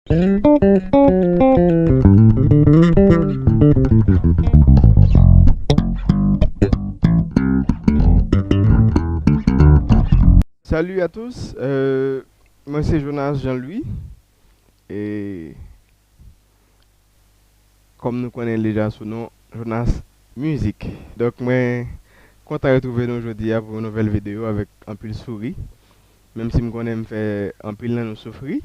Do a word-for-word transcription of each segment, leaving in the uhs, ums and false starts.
Salut à tous, euh, mwen se Jonas Jean Louis, e kòm nou konnen l deja sou non Jonas Music. Donk mwen kontan retwouve nou jodi a pou yon nouvèl videyo avèk anpil souri. Menm si m konnen m fè anpil nan nou soufri,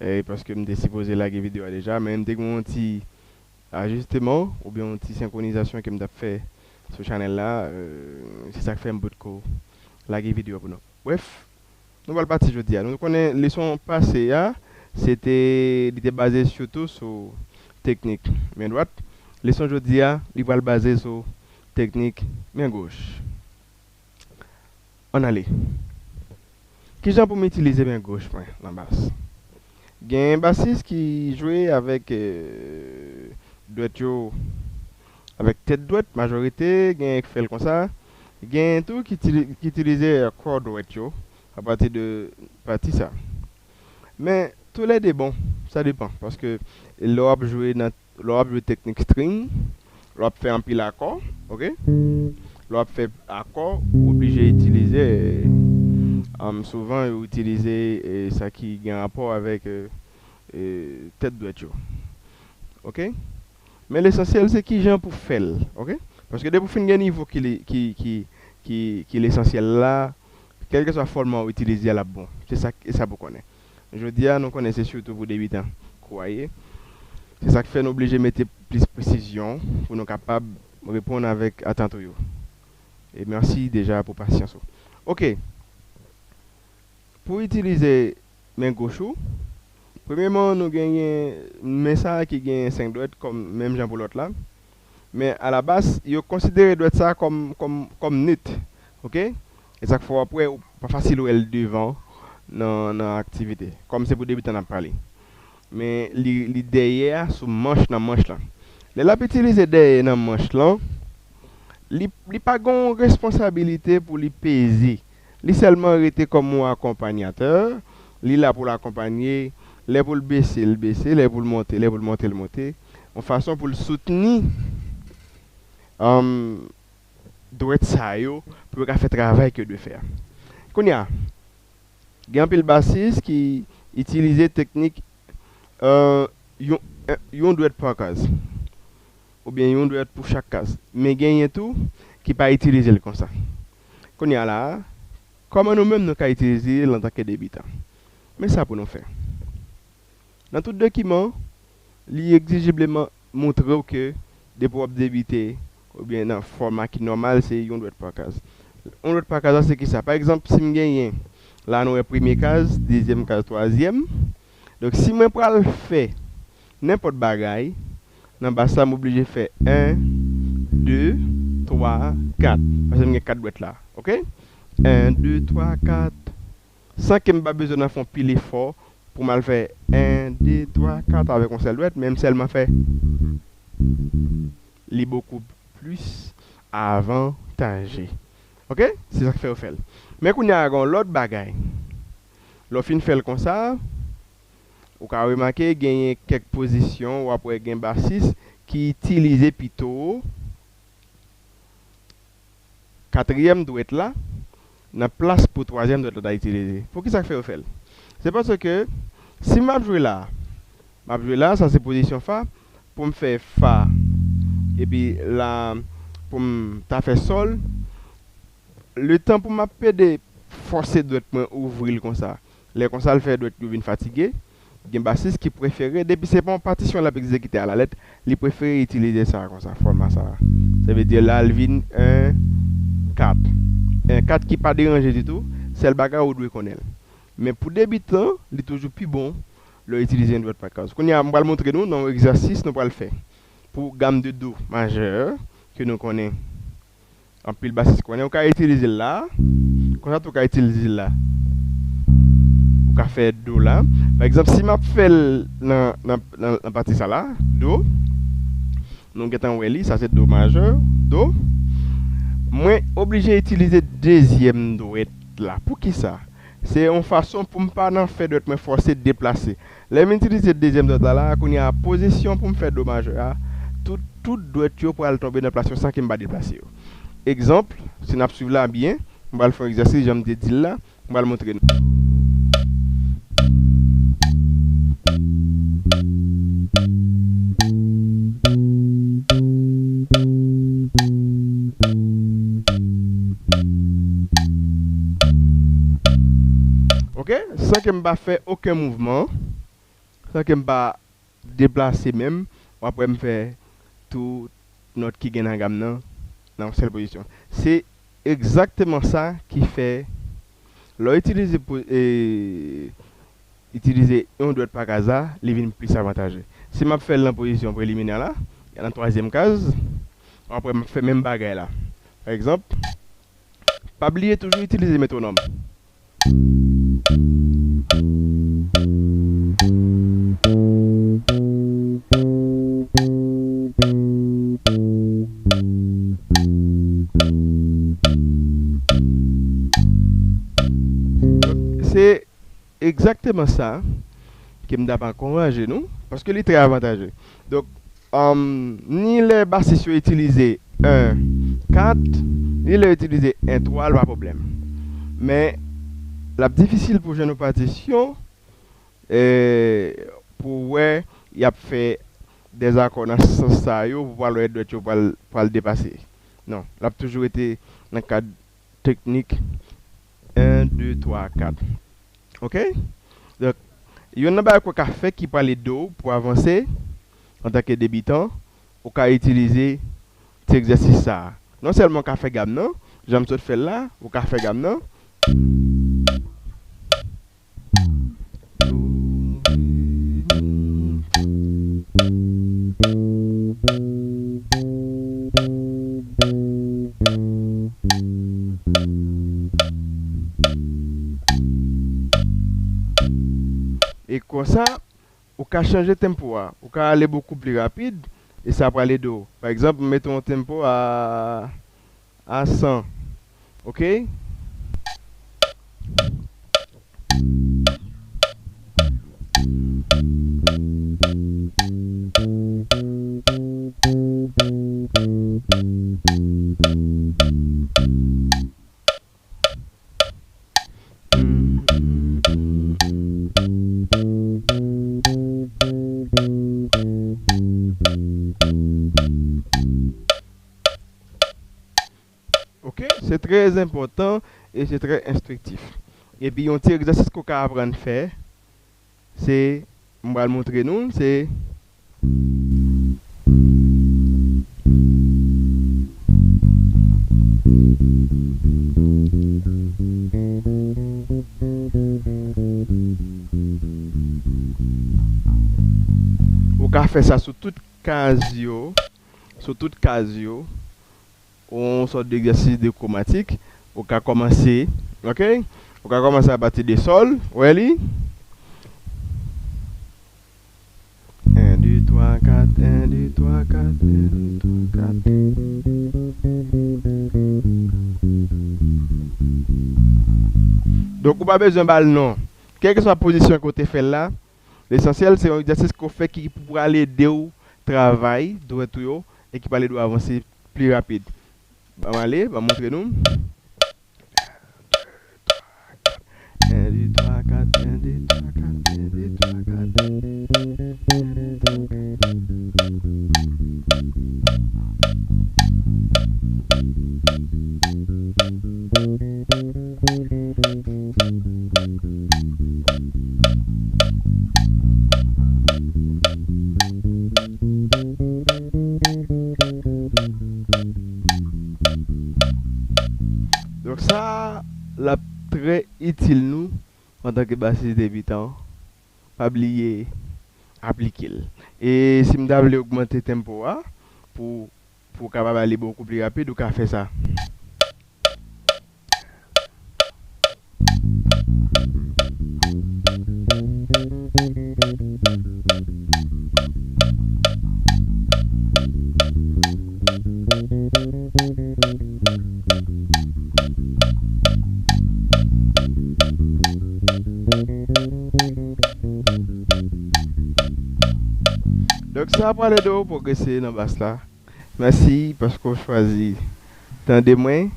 e paske m te sipoze lage videyo a deja, men m te gen yon ti ajisteman oubyen yon ti senkronizasyon ke m t ap fè sou chanèl la, e se sa k fè m potko lage videyo a pou nou. Brèf, nou pral pati jodi a. Nou konnen leson pase a, se te, li te baze sitou sou teknik men dwat. Leson jodi a, li pral baze sou teknik men goch. Ann ale. Kijan pou m itilize men goch mwen nan bas? Gen basis ki jwe avèk, eh, dwèt yo, avèk tèt dwèt, majorite, gen ki fè l konsa. Gen tou ki itili-, ki itilize kò dwèt yo apati de pati sa. Men, toulède bon, sa depan, paske lè w ap jwe nan, lè w ap jwe teknik string, lè w ap fè anpil akò, oke? Lè w ap fè akò, ou oblije itilize, eh, um, souvan yo itilize, eh, sa ki gen rapò avèk, eh, eh, tèt dwèt yo. Oke? Men lesansyèl se kijan pou fè l, oke? Paske depi w fin gen nivo ki le-, ki, ki, ki, ki lesansyèl la, kèlkeswa fòma w itilize a, l ap bon. Se sa, e sa pou konnen. Jodi a, nou konnen se sitou pou debitan kou a ye. Se sa k fè nou oblije mete plis presizyon pou nou kapab reponn avèk atant ou yo. E mèsi deja pou pasyans ou. Oke. Pou itilize men goch ou, premyèman, nou genyen men sa a ki gen senk dwèt kòm menm jan pou lòt la. Men alabaz, yo konsidere dwèt sa a kòm, kòm, kòm net. Oke? E sa k fè w ap wè, ou pa fasil wè l devan nan, nan aktivite. Kòm se pou debitan n ap pale. Men li, li dèyè a sou manch nan manch lan. Lè l ap itilize dèyè nan manch lan, li, li pa gen yon responsabilite pou li peze. Li sèlman rete kòm yon akonpanyatè. Li la pou l akonpanye. Lè pou l bese, l bese. Lè pou l monte, lè pou l monte, l monte. Yon fason pou l soutni, um, dwèt sa yo pou yo ka fè travay ke yo dwe fè a. Kounye a, gen anpil basis ki itilize teknik, eh, yon, eh, yon dwèt pa kaz, oubyen yon dwèt pou chak kaz. Men genyen tou ki pa itilize l konsa. Kounye a la a, kòman nou menm nou ka itilize l antanke debitan? Men sa pou nou fè. Nan tout dokiman, li egzijibleman montre w ke depi w ap debite, oubyen nan fòma ki nòmal, se yon dwèt pa kaz. Yon dwèt pa kaz la, se kisa? Pa egzanp, si m genyen, la nou wè premye kaz, dezyèm kaz, twazyèm. Donk, si mwen pral fè nenpòt bagay, nan bas la, m oblije fè en, de, twa, kat. Paske m gen kat dwèt la, oke? En, de, twa, kat. San ke m pa bezwen nan fè yon pil efò pou m al fè en, de, twa, kat avèk yon sèl dwèt, men m sèlman fè li bokou plis avantaje. Oke? Se sa k fè yo fè l. Men kounye a, gen yon lòt bagay. Lè w fin fè l konsa, ou ka remake genyen kèk pozisyon, w ap wè gen basis ki itilize pito katriyèm dwèt la nan plas pou twazyèm dwèt la ta itilize. Poukisa k fè yo fè l? Se paske si m ap jwe la, m ap jwe la, sa se pozisyon fa, pou m fè fa, epi la, pou m ta fè sòl, letan pou m ap pede fòse dwèt mwen ouvri l konsa, lè konsa, l fè dwèt yo vin fatige. Gen basis ki prefere, depi se pa yon patisyon l ap egzekite alalèt, li prefere itilize sa a konsa, fòma sa a. Sa vle di la, l vin en kat. En kat ki pa deranje ditou, sèl bagay ou dwe konnen l. Men pou debitan, li toujou pi bon lè w itilize yon dwèt pa kaz. Kounye a, m pral montre nou nan yon egzèsis nou pral fè pou gam de do majè ke nou konnen. Anpil basis konnen, ou ka itilize l la. Konsa tou ou ka itilize l la. Ou ka fè do la. Pa egzanp, si m ap fè l nan, nan, nan, nan pati sa la, do, nou gentan wè li, sa se do majè, do. Mwen oblije itilize dezyèm dwèt la. Poukisa? Se yon fason pou m pa nan fè dwèt mwen fòse deplase. Lè m itilize dezyèm dwèt la, la, kounye a, pozisyon pou m fè do majè a, tout, tout dwèt yo pral tonbe nan plas yo san ke m pa deplase yo. Egzanp, si n ap swiv la byen, m pral fè yon egzèsis, jan m te di l la, m pral montre nou. Ok? San ke m pa fè okenn mouvman, san ke m pa deplase menm, w ap wè m fè tout nòt ki gen nan gam nan, nan yon sèl pozisyon. Se egzakteman sa ki fè, lè w itilize po-, e, itilize yon dwèt pa kaza, li vin plis avantaje. Si m ap fè l nan pozisyon preliminè la, nan twazyèm kaz, w ap wè m ap fè menm bagay la. Pa egzanp, pa bliye toujou itilize metwonòm. Se egzakteman sa ke m t ap ankouraje nou, paske li trè avantaje. Donk, um, ni lè basis yo itilize en kat, ni lè yo itilize en twa, l pa pwoblèm. Men, l ap difisil pou jwenn yon patisyon, e, pou w wè y ap fè dèzakò nan sans sa yo, pou pral wè dwèt yo pral, pral depase. Non, l ap toujou rete nan kad teknik en, de, twa, kat. Ok? Donk, youn nan bagay ke w ka fè ki pral ede w pou avanse antanke debitan, ou ka itilize ti egzèsis sa a. Non sèlman w ka fè gam nan, jan m sot fè l la, ou ka fè gam nan. E konsa, ou ka chanje tempo a. Ou ka ale bokou pli rapid, e sa pral ede w. Pa egzanp, m mete yon tempo a, a san. Ok? Ok, se trè enpòtan e se trè enstriktif. Epi yon ti egzèsis ke w ka aprann fè, se, m pral montre nou, se ou ka fè sa sou tout kaz yo, sou tout kaz yo, yon sòt de egzèsis de kwomatik. Ou ka kòmanse, ok? Ou ka kòmanse apati de sòl, ou wè li? En, de, twa, kat, en, de, twa, kat, en, de, twa, kat. Donk, ou pa bezwen ba l non. Kèlkeswa pozisyon ke w te fè l la, lesansyèl, se yon egzèsis ke w fè ki pou pral ede w travay dwèt ou yo e ki pral ede w avanse pli rapid. Ban m ale, ban m montre nou. En, de, twa, kat, en, de, twa, kat, en, de, twa, kat. Donk sa, l ap trè itil nou antanke basis debitan. Pa bliye aplike l. E si m ta vle ogmante tempo a pou, pou w kapab ale bokou pli rapid, ou ka fè sa. Donk sa pral ede w pwogrese nan bas la. Mèsi paske w chwazi tande mwen.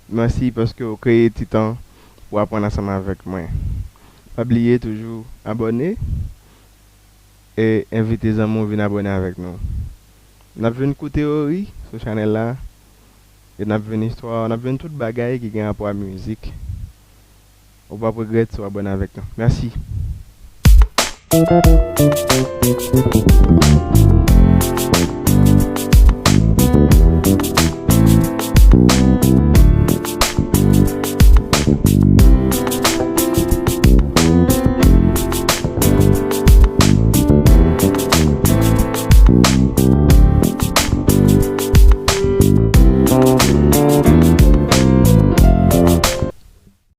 Mèsi paske w kreye ti tan pou aprann ansanm avèk mwen. Pa bliye toujou abòne e envite zanmi w vin abòne avèk nou. N ap jwenn kou teyori sou chanèl la e n ap jwenn istwa, n ap jwenn tout bagay ki gen rapò a mizik. Ou p ap regrèt si w abòne avèk nou. Mèsi.